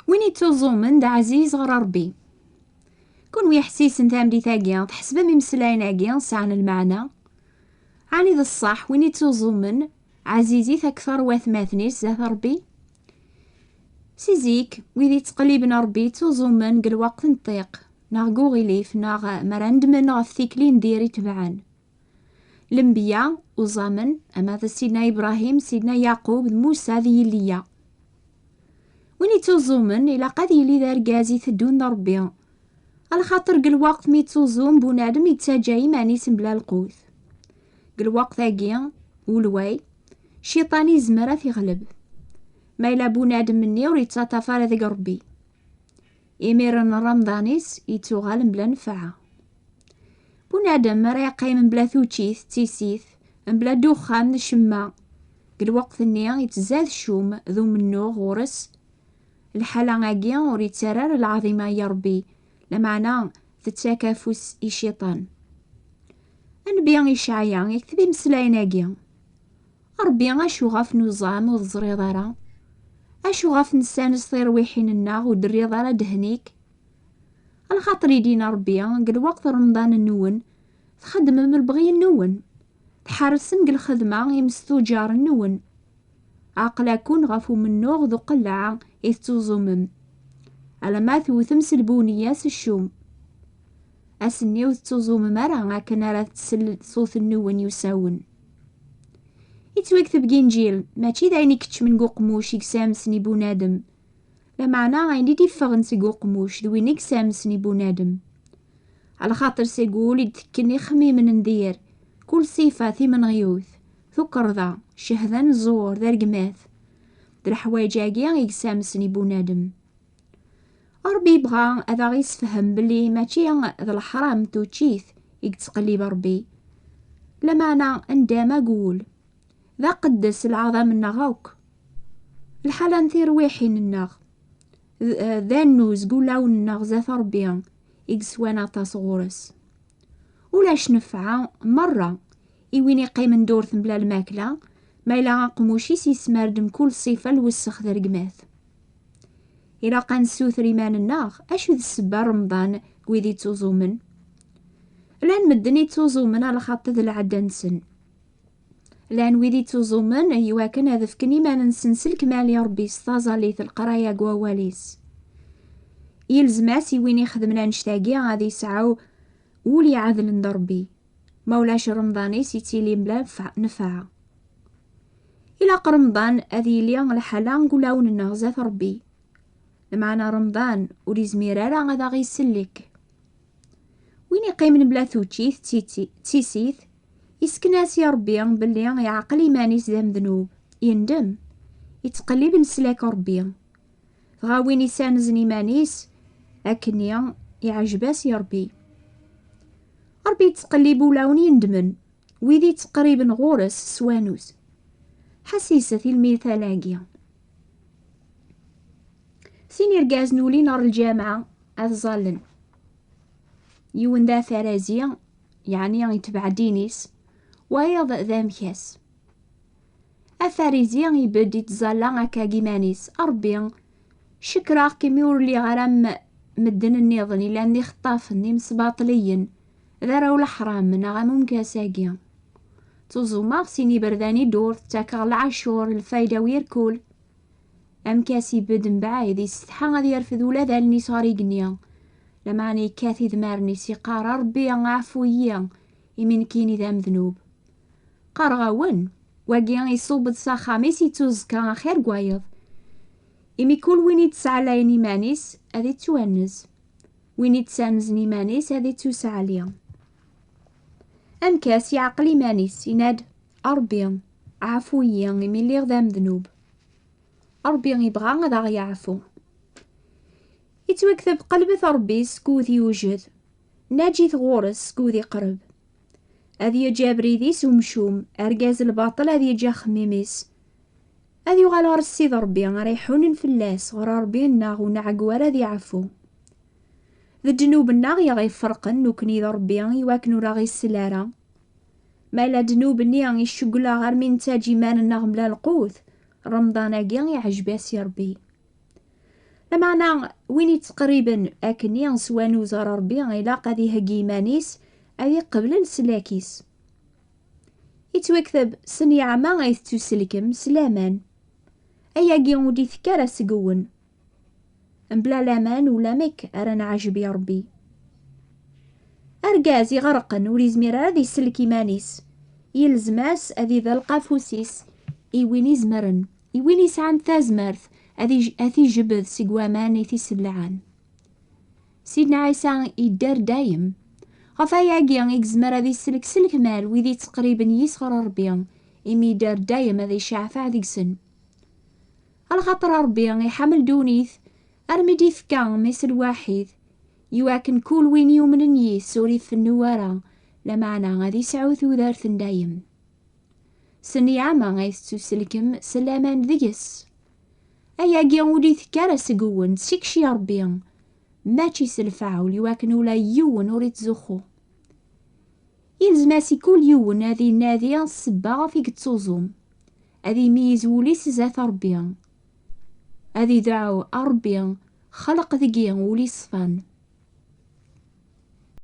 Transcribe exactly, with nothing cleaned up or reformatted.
Win ittuẓumen d ɛziz ɣer Ṛebbi. Kunwi iḥessisen tameddit-agi, tḥesbem imeslayen-agi sɛan lmeɛna? Ɛni d ṣṣeḥ win ittuẓumen ɛzizit akteṛ watmaten-is zdat Ṛebbi? Si zik, wid ittqelliben Ṛebbi ttuẓumen deg lweqt n ṭṭiq, neɣ deg uɣilif, neɣ mi ara nedmen ɣef tikli n dir itebɛen. Lenbiya uẓamen, ama d Sidna Ibṛahim, Sidna Yaqub, d Musa d Yiliya. Win ittuẓumen ilaq ad yili d argaz iteddun d Ṛebbi, alaxaṭer deg lweqt mi yettuẓum bunadem yettaǧǧa iman-is mebla lqut. Deg lweqt-agi, ulway, cciṭan izmer ad t-iɣleb. Ma yella bunadem-nni ur yettaṭṭaf ara deg Ṛebbi, imiren Remḍan-is yettuɣal mebla nnfeɛ. Bunadem ara yeqqimen mebla tuččit d tissit, mebla ddexxan d ccemma, deg lweqt-nni yettzad ccum d umennuɣ ɣur-s. Lḥala-agi ur yettarra ara lɛaḍima i Ṛebbi, lameɛna tettak afus i cciṭan. Nnbi Icɛaya yekteb imeslayen-agi: Ṛebbi, acu ɣef nuẓam ur teẓriḍ ara? Acu ɣef nessanez tirwiḥin-nneɣ ur d-terriḍ ara ddehn-ik? Alaxaṭer i d-yenna Ṛebbi, deg lweqt n Remḍan-nwen, txeddmem lebɣi-nwen, tḥerrsem deg lxedma imessuǧaren-nwen. Aql-aken ɣef umennuɣ d uqelleɛ i tettuẓumem, alamma tewtem s lbuniya s ccum. Ass-nni ur tettuẓumem ara akken ara tsell ṣṣut-nwen yusawen. Yettwakteb deg Inǧil, mačči d ayen ikeččmen deg uqmuc i yessamsen i bunadem, lameɛna ayen i d-iffɣen seg uqmuc d win i yessamsen i bunadem. Alaxaṭer seg wul i d-tekken ixemmimen n dir, kul ṣṣifa timenɣiwt, tukerḍa, ccehda n zzur d rregmat, d leḥwayeǧ-agi i yessamsen i bunadem. Ṛebbi yebɣa ad aɣ-yessefhem belli mačči d leḥram d tuččit i yettqellib Ṛebbi, lameɛna ndama deg wul. D aqeddes lɛaḍam-nneɣ akk. Lḥala n tirwiḥin-nneɣ d, d annuz deg ulawen-nneɣ zdat Ṛebbi i yeswan aṭas ɣur-s. Ulac nnfeɛ merra i win iqqimen ddurt mebla lmakla, ma yella aqmuc-is yesmar-d mkul ṣṣifa n lwessex d rregmat. Ilaq ad nessuter iman-nneɣ, acu d ssebba n Remḍan deg wid ittuẓumen? Llan medden ittuẓumen alaxaṭer d lɛedda-nsen. Llan wid ittuẓumen iwakken ad fken iman-nsen s lekmal i Ṛebbi s taẓallit, leqraya n wawal-is. Yelzem-as i win ixedmen annect-agi ad yesɛu wul iɛedlen d Ṛebbi, ma ulac Remḍan-is yettili mebla nfa-, nnfeɛ. Ilaq Remḍan ad yili lḥala n wulawen-nneɣ zdat Ṛebbi, lameɛna Remḍan ur yezmir ara ad aɣ-isellek. Win iqqimen mebla tuččit d titi-, d tissit, yessken-as i Ṛebbi belli yeɛqel iman-is d amednub, yendem, yettqellib leslak n Ṛebbi. Dɣa win isanzen iman-is akkenni, iɛjeb-as i Ṛebbi. Ṛebbi yettqellib ulawen yendmen, wid yettqerriben ɣur-s s wanuz. Ḥassiset i lmital-agi. Sin irgazen ulin ɣer lǧameɛ ad ẓallen. Yiwen d afarazi, yeɛni yetbeɛ ddin-is, wayeḍ d amkas. Afarizi ibedd ittẓalla akka deg iman-is: "A Ṛebbi, cekreɣ-k imi ur lliɣ ara am medden nniḍen ilan d ixeṭṭafen, d imesbaṭliyen, d arraw leḥram, neɣ am umkas-agi. Ttuẓumeɣ sin iberdan i ddurt, ttakeɣ lɛacur, lfayda u yirkul." Amkas ibedd mebɛid, isetḥa ad yerfed ula d allen-is ɣer igenni. Lameɛna yekkat idmaren-is, yeqqar: "A Ṛebbi, ɛfu-yi, imi nekkini d amednub." Qqareɣ-awen, wagi iṣubb-d s axxam-is, ittuẓekka axir n wayeḍ. Imi kul win i d-sɛalayen iman-is ad ittwannez, win i d-ssanzen iman-is ad ittuseɛli. Amkas yeɛqel iman-is, yenna-d: "A Ṛebbi, ɛfu-yi, imi lliɣ d amednub." Ṛebbi ibɣa ad aɣ-yeɛfu. Ittwakteb: "Qelbet Ṛebbi skud yewjed, naǧit ɣur-s skud iqreb." Ad yeǧǧ abrid-is umcum, argaz lbaṭel ad yeǧǧ axemmim-is. Ad yuɣal ɣer Ssid Ṛebbi ara iḥunen fell-as, ɣer Ṛebbi-nneɣ ur nɛeggu ara ad iɛfu. D ddnub-nneɣ i aɣ-iferqen nekkni d Ṛebbi, iwakken ur aɣ-isell ara. Ma yella ddnub-nni iceggel-aɣ armi nettaǧ iman-nneɣ mebla lqut, Remḍan-agi iɛjeb-as i Ṛebbi. Lameɛna win yettqerriben akkenni s wanuz ɣer Ṛebbi, ilaq ad iheggi iman-is, ad iqbel leslak-is. Ittwakteb: "S nniɛma ay tettuselkem s laman." Ayagi ur d-itekki ara seg-wen. Mebla laman ulamek ara nɛajeb i Ṛebbi. Argaz iɣerqen ur izmir ara ad isellek iman-is. Yelzem-as ad iḍelq afus-is i win izemren, i win isɛan tazmert ad ij-, ad t-ijebbed seg waman i t-iseblaɛen. Sidna Ɛisa idder dayem. Ɣef ayagi i yezmer ad isellek s lekmal wid yettqerriben yis ɣer Ṛebbi, imi idder dayem ad iceɛfeɛ deg-sen. Alaxaṭer Ṛebbi iḥemmel ddunit armi d-ifka Mmi-s lwaḥid, iwakken kul win yumnen yis ur ifennu ara, lameɛna ad isɛu tudert n dayem. S nniɛma ay tettuselkem s laman deg-s. Ayagi ur d-itekki ara seg-wen, seg-k i Ṛebbi, mačči s lfaɛul, iwakken ula yiwen ur ittzuxxu. Yelzem-as i kul yiwen ad inadi ssebba ɣef i yettuẓum, ad imeyyez wul-is zdat Ṛebbi, ad idɛu: "A Ṛebbi, xleq deg-i ul iṣfan,